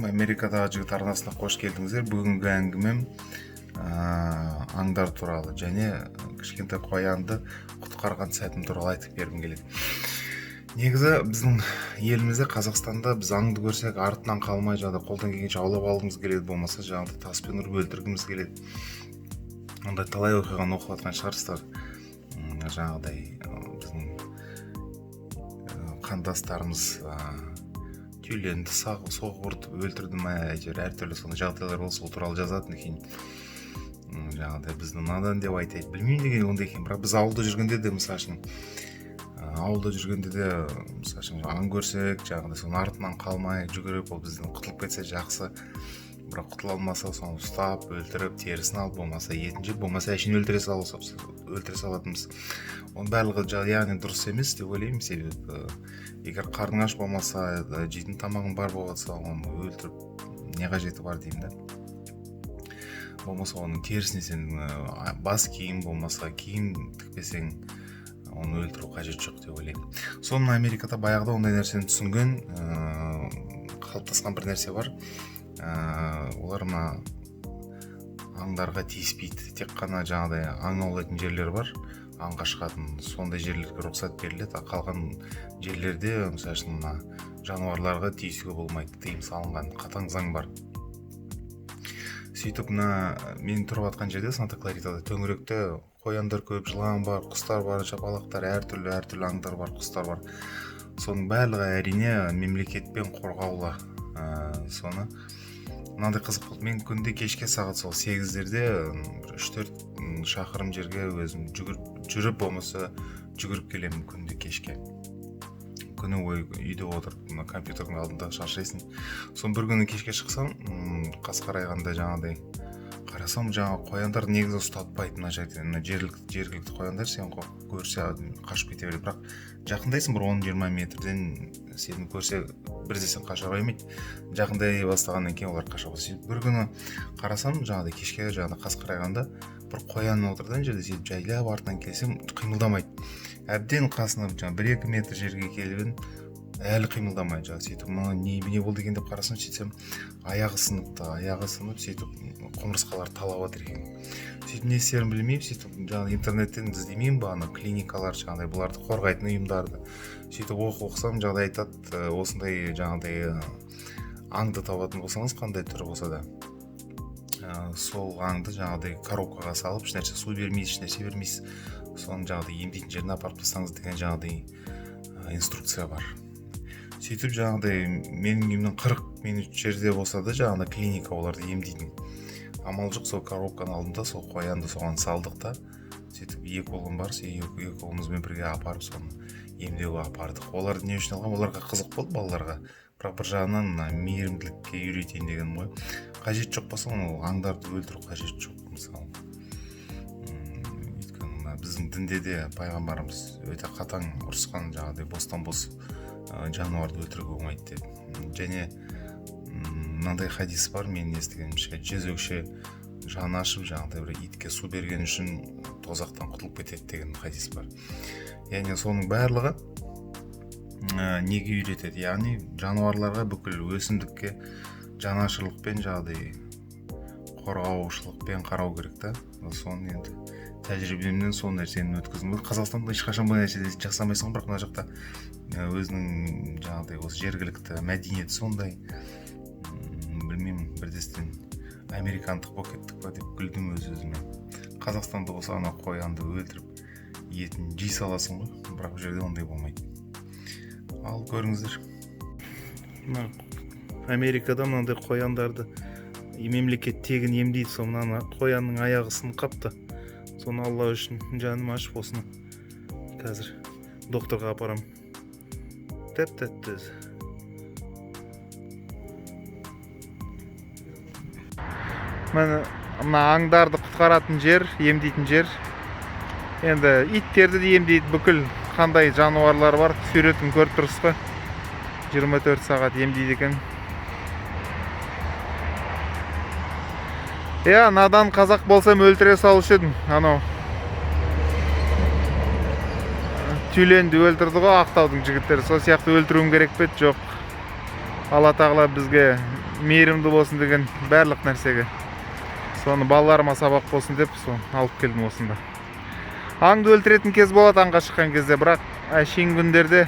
Ассалаумағалейкум, Америкадағы жігіт арнасына қош келдіңіздер. Бүгінгі әңгімем аңдар туралы және кішкентай қоянды құтқарған сәтім туралы айтып бергім келеді. Негізі біздің елімізде, Қазақстанда біз аңды көрсек, артынан қалмай жаңағыдай қолдан келгенше аулап алғымыз келеді, болмаса жаңағыдай таспен ұрып өлтіргіміз келеді. Ондай талай оқиғаны оқып жатқан шығарсыздар. Жаңағыдай біздің қандастарымыз түйленді соғып ұрып өлтірді ме, әйтеуір әртүрлі сондай жағдайлар болды, сол туралы жазатын екен. Жаңағыдай бізді надан деп айтады, білмеймін неге ондай екен. Бірақ біз ауылда жүргенде де, мысалы үшін, ауылда жүргенде де, мысалы үшін, аң көрсек, жаңағыдай соның артынан қалмай жүгіріп, ол бізден құтылып кетсе жақсы, бірақ құтыла алмаса, соны ұстап өлтіріп, терісін алып, болмаса етін жеп, болмаса әшейін өлтіре салатынбыз. Оның барлығы яғни дұрыс емес деп ойлаймын. Себебі егер қарның аш болмаса, жейтін тамағың бар болып жатса, оны өлтіріп не қажеті бар деймін да. Болмаса оның терісіне сен бас киім, болмаса киім тікпесең, оны өлтіру қажет жоқ деп ойлаймын. Соны Америкада баяғыда ондай нәрсені түсінген, қалыптасқан бір нәрсе бар. Олар мына аңдарға тиіспейді, тек қана жаңағыдай аң аулайтын жерлер бар, аңға шығатын, сондай жерлерге рұқсат беріледі. Ал қалған жерлерде, мысалы үшін, мына жануарларға тиісуге болмайды, тыйым салынған, қатаң заң бар. Сөйтіп мына мен тұрып жатқан жерде, Санта Кларитада, төңіректе қояндар көп, жылан бар, құстар бар, жапалақтар, әртүрлі әртүрлі аңдар бар, құстар бар. Соның барлығы, әрине, мемлекетпен қорғаулы. Соны мынандай қызық болды: мен күнде кешке сағат сол 8-дерде бір 3-4 шақырым жерге өзім жүгіріп жүріп, болмаса жүгіріп келемін күнде кешке. Күні бойы үйде отырып, мына компьютердің алдында шаршайсың. Соны бір күні кешке шықсам, қас қарайғанда жаңағыдай қарасам, жаңағы қояндар негізі ұстатпайды мына жерде. Мына жергілікті қояндар сен көрсе, қашып кете береді. Бірақ жақындайсың бір 10-20 метрден, сені көрсе, бірде сен қаша қоймайды, жақындай бастағаннан кейін олар қаша бастайды. Сөйтіп бір күні қарасам, жаңағыдай кешке, жаңағыдай қас қарайғанда бір қоян отыр да ана жерде. Сөйтіп жайлап артынан келсем, қимылдамайды. Әбден қасына жаңағы 1-2 метр жерге келіп едім, әлі қимылдамайды жаңағы. Сөйтіп мына не болды екен деп қарасам, сөйтсем, аяғы сыныпты, аяғы сынып, сөйтіп құмырсқалар талап жатыр екен. Сөйтіп не істерімді білмеймін. Сөйтіп жаңағы интернеттен іздемеймін ба ана клиникалар, жаңағыдай бұларды қорғайтын ұйымдарды. Сөйтіп оқып оқысам, жаңағыдай айтады, осындай жаңағыдай аңды табатын болсаңыз, қандай түрі болса да, сол аңды жаңағыдай коробкаға салып, ешнәрсе су бермейсіз, ешнәрсе бермейсіз, соны жаңағыдай емдейтін жеріне апарып тастаңыз деген жаңағыдай инструкция бар. Сөйтіп жаңағыдай менің үйімнен 40 минут жерде болса да жаңағыдай клиника оларды емдейтін, амал жоқ, сол коробканы алдым да, сол қоянды соған салдық та, сөйтіп екі ұлым бар, сол екі ұлымызбен бірге апарып, соны емдеуге апардық. Оларды не үшін алған? Оларға қызық болды, балаларға. Бірақ бір жағынан мына мейірімділікке үйретейін дегенім ғой. Қажет жоқ болса, ол аңдарды өлтіру қажет жоқ, мысалы. Өйткені мына біздің дінде де пайғамбарымыз өте қатаң ұрысқан, жаңағыдай бостан бос жануарды өлтіруге болмайды деп. Және мынандай хадис бар менің естігенімше: 100 өкше жаны ашып, жаңағыдай бір итке су берген үшін тозақтан құтылып кетеді деген хадис бар. Яғни соның барлығы неге үйретеді? Яғни жануарларға, бүкіл өсімдікке жанашырлықпен, жаңағыдай қорғаушылықпен қарау керек та. Соны енді тәжірибемнен сол нәрсені өткіздім. Қазақстанда ешқашан бұл нәрсе жасамайсың ғой, бірақ мына жақта өзінің жаңағыдай осы жергілікті мәдениеті сондай. Білмеймін, бірдестен американдық болып кеттік па деп күлдім өз өзіме. Қазақстанда болса, ана қоянды өлтіріп, етін жей саласың ғой, бірақ бұл жерде ондай болмайды. Ал көріңіздер, мына Америкада мынандай қояндарды мемлекет тегін емдейді. Сол мынаны қоянның аяғы сынып қапты, соны Алла үшін жаным ашып, осыны қазір докторға апарам. Тәп тәтті өзі. Міне, мына аңдарды құтқаратын жер, емдейтін жер. Енді иттерді де емдейді, бүкіл қандай жануарлар бар, суретін көріп тұрсыз ғой. 24 сағат емдейді екен. Иә, надан қазақ болсам, өлтіре салушы едім. Анау тюленді өлтірді ғой Ақтаудың жігіттері, сол сияқты өлтіруім керек пе еді? Жоқ, Алла тағала бізге Мейірімді болсын деген барлық нәрсеге. Соны балаларыма сабақ болсын деп соны алып келдім осында. Аңды өлтіретін кез болады аңға шыққан кезде, бірақ әшейін күндерде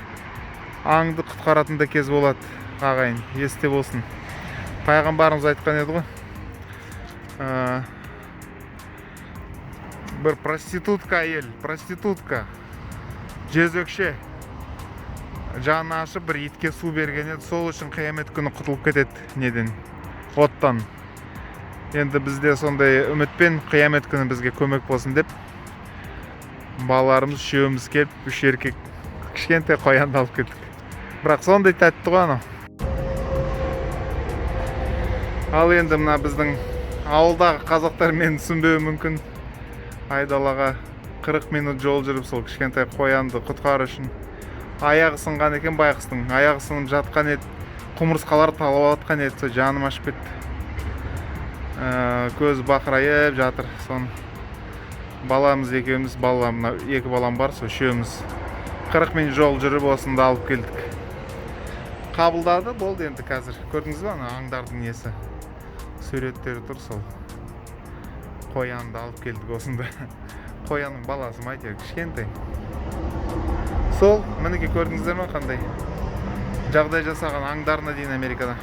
аңды құтқаратын да кез болады, ағайын, есте болсын. Пайғамбарымыз айтқан еді ғой, бір проститутка әйел, проститутка, жезөкше жаны ашып бір итке су берген еді, сол үшін қиямет күні құтылып кетеді неден, оттан. Енді бізде сондай үмітпен қиямет күні бізге көмек болсын деп балаларымыз үшеуміз келіп, үш еркек кішкентай қоянды алып келдік. Бірақ сондай тәтті ғой анау. Ал енді мына біздің ауылдағы қазақтар мені түсінбеуі мүмкін. Айдалаға 40 минут жол жүріп сол кішкентай қоянды құтқару үшін. Аяғы сынған екен байғұстың, аяғы сынып жатқан еді, құмырсқалар талап атқан еді, сол жаным ашып кетті. Көзі бақырайып жатыр. Соны баламыз екеуміз, балам, мына екі балам бар, сол үшеуміз 40 минут жол жүріп осында алып келдік. Қабылдады, болды енді қазір. Көрдіңіз бе ана аңдардың несі? Суреттері тұр сол. Қоянды алып келдік осында. Қоянның баласы ма әйтеуір, кішкентай. Сол, мінекей көрдіңіздер ме қандай жағдай жасаған аңдарына дейін Америкада.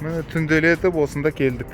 Міне түнделетіп осында келдік.